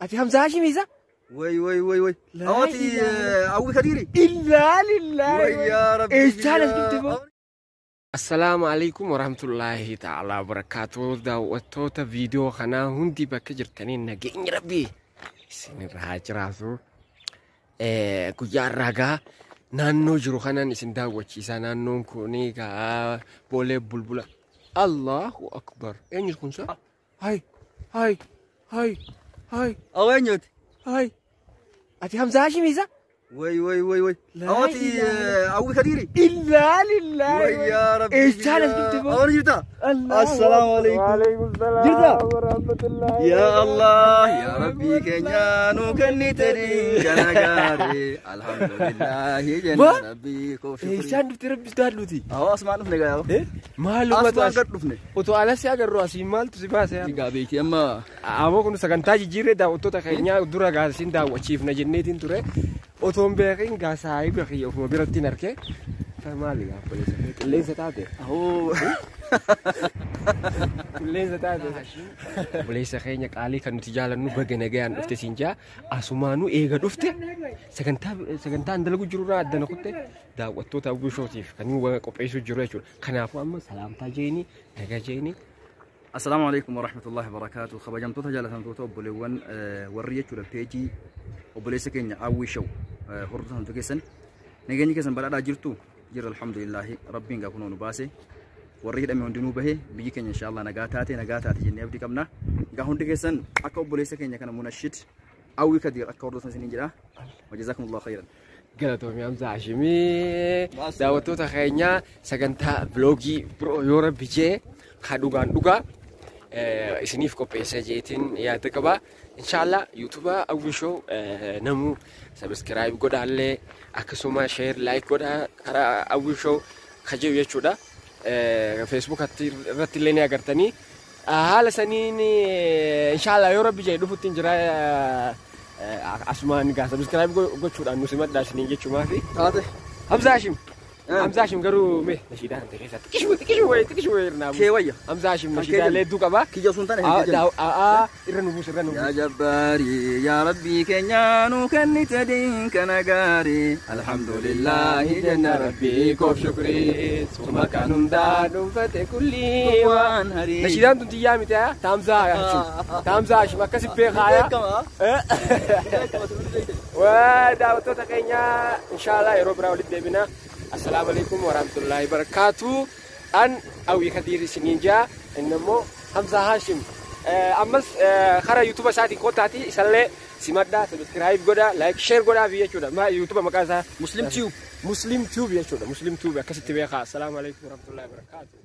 Ati Hamza Hashim isa? Way way way way. Awati Awwi Kadiiri. Illaa lillaahi. Way yaa Rabbi. Eessaan as dhufte boo? Assalaamu alaikum warahmatullaahi ta'ala wabarakaatuh. Daawwattoota viidiyoo kanaa hundi bakka jirtanii nageenyi Rabbii isinirra haa jiraatu. Guyyaa irraa gaa naannoo jiru kanaan isin daawwachiisa. Naannoon kun gaa Boolee Bulbula. Allahu Akbar. Eenyu kun sa? Hai hai hai hai. Awwa eenyuti? Hai. Ati Hamza Hashim isa? Way way way way. Awati Awwi Kadiiri. Illaa lillaahi. Way yaa Rabbi. Eessaan as dhufte boo? Awwa jirta? Assalaamu alaikum. Waalaikum salaam. Jirta? Warahmatullaahi. Ya Allah, ya Rabbi keenya nu kennite kana gaarii. Alhamdulillahi jenna Ba? Rabbi koo shukrii. Eessaan dhufte Rabbi sodaadhuuti? Awwa asumaan dhufne gaa. Maalumatu Asumaan as gad dhufne. Otoo alas si agarru asiin maaltu si baase? Gaa beekti amma Ammoo kun sagantaa jijjiirree daawwattoota keenyaa dura gaasiin daawwachiifna jenneetiin ture. Otoo hin beekin gaa saahiba kiyya ofuma biratti hin arke. Maali gaa obboleessa kee qilleensa taate? Ahoo. Qilleensa taate. Obboleessa keenya qaalii kan nuti jaalannu baga nagayaan dhufte siin jaa asumaanuu eega dhufte sagantaa sagantaan dalagu jirurraa addana kutte daawwattoota Hawwii Showtiif kan inni qopheessuu jiru jechuudha. Kanaafuu amma salaamtaa jeeni nagaa jeeni. Assalaamu alaikum warahmatullahi wabarakatuh. Kabajamtoota jaalatamtoota obboleewwan warri jechuudha peejii obboleessa keenya Hawwii Show hordoftoota keessan nageenyi keessan badhaadhaa jirtu jirra alhamdulillahi rabbiin gaa kunoo nu baase warri hidhame hundinuu bahe biyyi keenya inshaallah nagaa taate nagaa taate jennee abdii qabna. Gaa hundi keessan akka obboleessa keenya kana munashid Hawwi Kadiir akka hordoftan isiniin jedha. Wajazakumullahu khairan. Galatoomii Hamza Hashimii daawwattoota keenyaa sagantaa vlogii biroo yoo rabbi jee ka dhugaan dhugaa isiniif qopheessa jeetiin yaada qaba. Inshaallah YouTube Hawwii Show namuu subscribe godhaallee akkasuma share like godhaa karaa Hawwii Show kajeewu jechuudha. Facebook irratti illee ni agartanii. Haala saniin inshaallah yoo rabbi jee dhufutti hin jira asumaan gaa subscribe gochuudhaan nu simadhaa isiniin jechuumaafi. Taate. Hamza Hashim. Hamza Hashim garuu mee nashiidaan ta'e keessatti xiqqishuu xiqqishuu wayii xiqqishuu wayii irraa Kee wayya. Hamza Hashim Kan kee nashiidaalee jennu. hedduu qaba. Kiyya osoo hin taane kan kee jennu. Irra nu buus irra nu Yaa buus. Jabbaarii yaa Rabbii keenya nu kennite diin kana gaarii. Alhamdulillahi jenna Rabbii koof shukrii suma kan hundaa dhuunfate kullii. Waan harii. Nashiidaan tun xiyyaa miti haa Hamza Hashim. Hamza Hashim akkasi beekaaya. Beekama. Waa daawwattoota keenya inshaallah yeroo biraa walitti deebina. Assalaamu alaikum warahmatullahi wabarakatuh. An Hawwi Kadiir isiniin jaa inni immoo Hamza Hashim. Ammas karaa YouTube isaatiin kottaati isallee simadhaa subscribe godhaa like share godhaa fi jechuudha. Ma YouTube maqaa isaa Muslim Tube. Muslim Tube jechuudha. Muslim Tube akkasitti beekaa. Assalaamu alaikum warahmatullahi wabarakatuh.